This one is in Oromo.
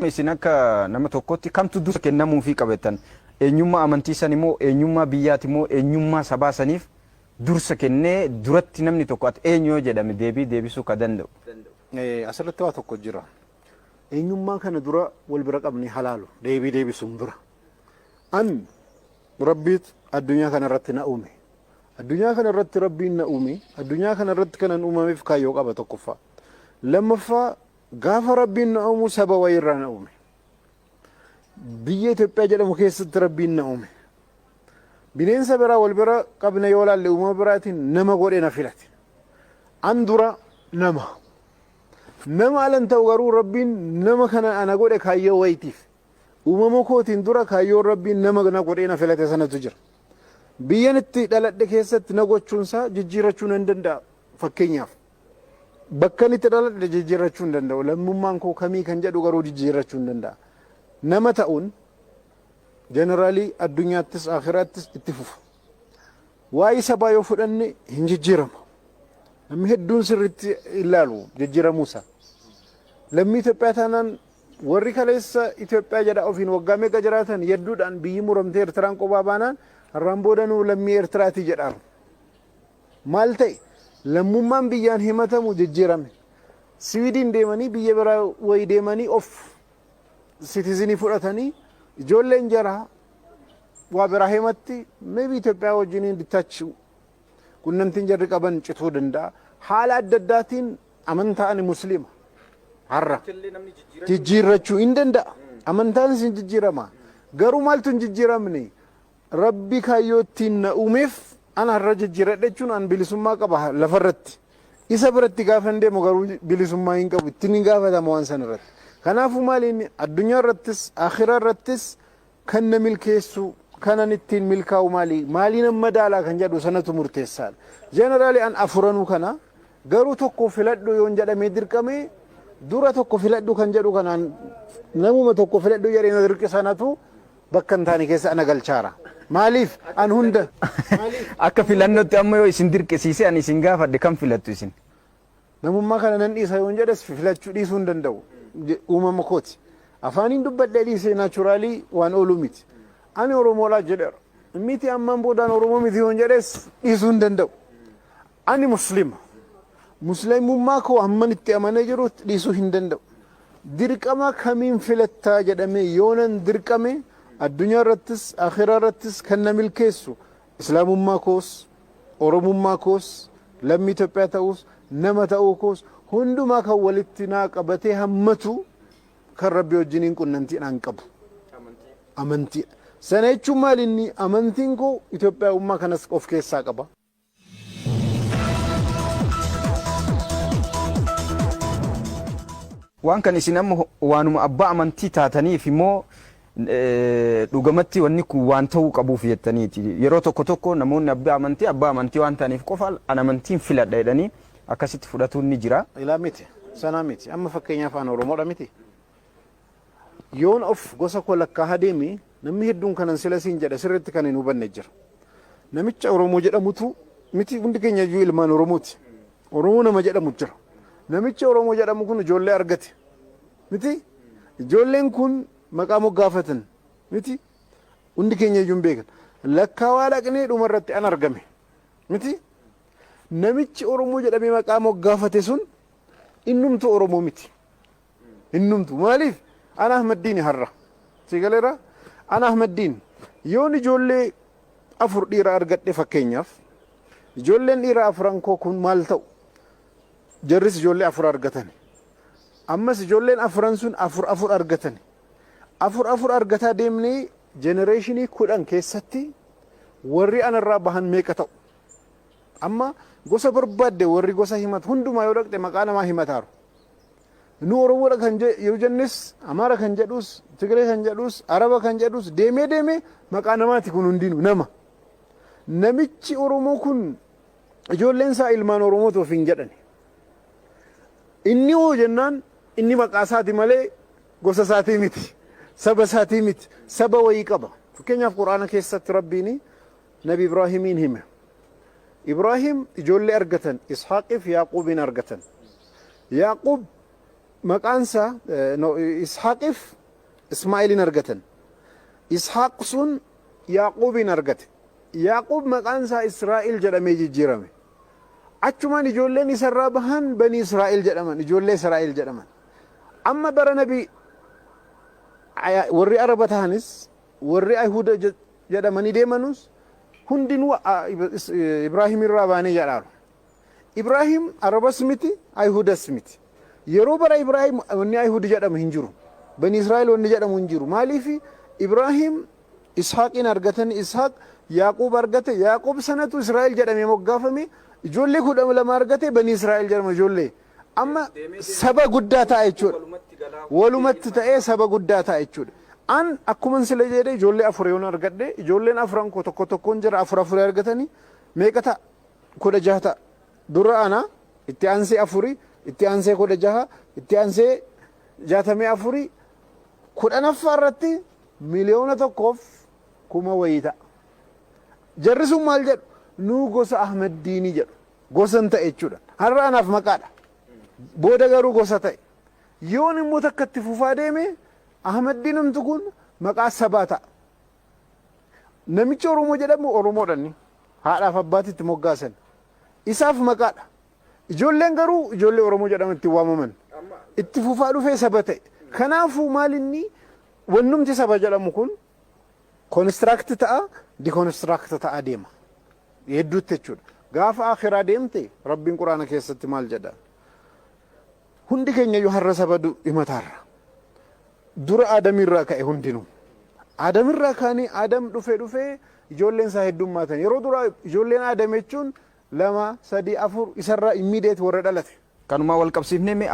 Isin akka nama tokkotti kamtu dursa kennamuufii qaba jettan? Eenyummaa amantii sani moo eenyummaa biyyaati moo eenyummaa sabaa saniif dursa kennee duratti namni tokko ati eenyu yoo jedhame deebii deebisuu ka danda'u? Asirratti waa tokko jira. Eenyummaa kana dura wal bira qabnee halaalu deebii deebisuun dura. An Rabbiit addunyaa kana irratti na uume. Addunyaa kana irratti Rabbiin na uume. Addunyaa kana irratti kanan uumameef kaayyoo qaba tokkoffaa. Lammaffaa, gaafa Rabbiin na uumu saba wayiirraa na uume. Biyya Itoophiyaa jedhamu keessatti Rabbiin na uume. Bineensa biraa wal bira qabne yoo laalle uumama biraatiin nama godhe na filate. An dura nama. Nama alan ta'u garuu Rabbiin nama kana ana godhe kaayyoo wayiitiif. Uumama kootiin dura kaayyoon Rabbiin nama na godhee na filate sanatu jira. Biyyan itti dhaladhe keessatti na gochuunsaa jijjiirrachuu nan danda'a. Fakkeenyaaf. Bakkan itti dhaladhe jijjiirrachuu hin danda'u. Lammummaan koo kamii kan jedhu garuu jijjiirrachuu hin danda'a. Nama ta'uun jeneraalii addunyaattis akhiraattis itti fufa. Waa'ee sabaa yoo fudhanne hin jijjiirama. Namni hedduun sirriitti ilaalu jijjiiramuu isaa. Lammii Itoophiyaa taanaan warri kaleessa Itoophiyaa jedhaa ofiin waggaa meeqa jiraatan yedduudhaan biyyi muramtee Eertiraan qophaa baanaan har'aan booda nuu lammii Eertiraati jedhaaru. Maal ta'e? Lammummaan biyyaan himatamu jijjiirame. Siwiidin deemanii biyya biraa wayii deemanii of sitizinii fudhatanii ijoolleen jaraa waa biraa himatti, maybe Itoophiyaa wajjiniin detach qunnamtiin jarri qaban cituu danda'a. Haala adda addaatiin amantaa ani musliima. Har'a jijjiirrachuu hin danda'a. Amantaanis hin jijjiirama. Garuu maaltu hin jijjiiramne? Rabbi kaayyoo ittiin na uumeef an har'a jijjiiradhe jechuun an bilisummaa qaba lafarratti. Isa biratti gaafan deemu garuu bilisummaa hin qabu. Ittiin hin gaafatama waan sana irratti. Kanaafuu maali inni addunyaa irrattis akhiraa irrattis kan na milkeessu kanan ittiin milkaa'u maali? Maaliin amma madaalaa kan jedhu sanatu murteessaadha. Jeneraalii an afuranuu kana garuu tokko filadhu yoon jedhamee dirqame dura tokko filadhu kan jedhu kanaan namuma tokko filadhu jedhee na dirqi sanatu bakka hin taane keessa ana galchaara. Maaliif an hunda Akka filannootti amma yoo isin dirqisiisee ani isin gaafadhe kam filattu isin? Namummaa kana nan dhiisa yoon jedhes filachuu dhiisuu hin danda'u. Uumama kooti. Afaaniin dubbadhee dhiisee naturally waan ooluu miti. Ani Oromoodhaa jedheera. Miti ammaan boodaan Oromoo miti yoon jedhes dhiisuu hin danda'u. Ani Muslima. Muslimummaa koo hamman itti amanee jiru dhiisuu hin danda'u. Dirqama kamiin filattaa jedhamee yoonan dirqame addunyaa irrattis akhiraa irrattis kan na milkeessu Islaamummaa koos, Oromummaa koos, lammii Itoophiyaa ta'uus, nama ta'uu koos hundumaa kan walitti naa qabatee hammatu kan Rabbi wajjiniin qunnamtiidhaan qabu. Amantiidha. Sana jechuun maal inni amantiin koo Itoophiyaawummaa kanas of keessaa qaba. Waan kan isin amma waanuma abbaa amantii taataniif immoo dhugamatti wanni kun waan ta'uu qabuuf jettaniiti. Yeroo tokko tokko namoonni abbaa amantii abbaa amantii waan ta'aniif qofa an amantiin filadha jedhanii akkasitti fudhatuun ni jira. Ilaa miti. Sanaa miti. Amma fakkeenyaaf an Oromoodha miti. Yoon of gosa koo lakkaahaa deeme namni hedduun kanan sila siin jedhe sirriitti kan hin hubanne jira. Namicha Oromoo jedhamutu miti, hundi keenya iyyuu ilmaan Oromooti. Oromoo nama jedhamu jira. Namichi Oromoo jedhamu kun ijoollee argate. Miti? Ijoolleen kun maqaa moggaafatan. Miti? Hundi keenya iyyuu hin beekan. Lakkaawaa dhaqnee dhuma irratti an argame. Miti? Namichi Oromoo jedhamee maqaa moggaafate sun innumtu Oromoo miti. Innumtu. Maaliif? Ana Ahmaddiini har'a. Si galeera? Ana Ahmaddiin. Yoon ijoollee afur dhiira argadhe fakkeenyaaf, ijoolleen dhiira afuran koo kun maal ta'u? Jarris ijoollee afur argatani. Ammas ijoolleen afuran sun afur afur argatani. Afur afur argataa deemnee jenereeshinii 10 keessatti warri anarraa bahan meeqa ta'u? Amma gosa barbaadde warri gosa himatu hundumaa yoo dhaqxe maqaa namaa himataaru. Nu Oromoodha kan yoo jennes, Amaara kan jedhus, Tigree kan jedhus, Araba kan jedhus deemee deemee maqaa namaati kun hundinuu nama. Namichi Oromoo kun ijoolleen isaa ilmaan Oromooti ofiin jedhani. Inni hoo jennaan inni maqaa isaati malee gosa isaatii miti. Saba isaatii miti. Saba wayii qaba. Fakkeenyaaf Qur'aana keessatti Rabbiin Nabi Ibraahimiin hime. Ibraahim ijoollee argatan, Ishaaqii fi Yaaquubiin argatan. Yaaquub Maqaan isaa, no, Ishaaqiif Ismaa'ilin argatan. Ishaaq sun Yaaquubin argate. Yaaquub maqaan isaa Israa'el jedhamee jijjiirame. Achumaan ijoolleen isarraa bahan Bani Israa'el jedhaman, ijoollee Israa'el jedhaman. Amma bara Nabi warri Araba tahanis, warri Ayihuda jedhamanii deemanus, hundinuu Ibraahim irraa baanee jedhaaru. Ibraahim Arabas miti, Ayihudas miti. Yeroo bara Ibraahim wanni Ayihudi jedhamu hin jiru. Bani Israa'el wanni jedhamu hin jiru. Maaliif? Ibraahim Ishaaqiin argatan, Ishaaq Yaaqoob argate, Yaaqoob sanatu Israa'el jedhamee moggaafame, ijoollee 12 argate, Bani Israa'el jedhama ijoollee. Amma saba guddaa ta'a jechuudha. Walumatti ta'ee saba guddaa ta'a jechuudha. An akkuman sila jedhe, ijoollee afur yoon argadhe, ijoolleen afran koo tokko tokkoon jira afur afurii argatanii meeqa ta'a? 16 ta'a. Dura ana, itti aansee afurii, itti aansee 16, itti aansee 64, 10ffaa irratti 1,001,000 wayii ta'a. Jarri sun maal jedhu? Nuu gosa Ahmaddiinii jedhu. Gosa hin ta'e jechuudha. Har'a anaaf maqaadha. Booda garuu gosa ta'e. Yoon immoo takka itti fufaa deeme, Ahmaddiinumti kun maqaa sabaa ta'a. Namichi Oromoo jedhamu Oromoodha inni. Haadhaaf abbaatti itti moggaasan. Isaaf maqaadha. Ijoolleen garuu ijoollee Oromoo jedhaman itti waamaman. Itti fufaa dhufee saba ta'e. Kanaafuu maal inni wannumti saba jedhamu kun construct ta'a, deconstruct ta'a deema. Hedduutti jechuudha. Gaafa akhiraa deemte, Rabbiin Quraana keessatti maal jedha? Hundi keenya iyyuu har'a saba himataarra. Dura Aadamirraa ka'e hundinuu. Aadamirraa ka'anii Aadam dhufee dhufee ijoolleen isaa heddummaatan. Yeroo duraa ijoolleen Aadam jechuun lama, sadi, afur isarraa immediate warra dhalate. Kanumaa wal qabsiifnee mee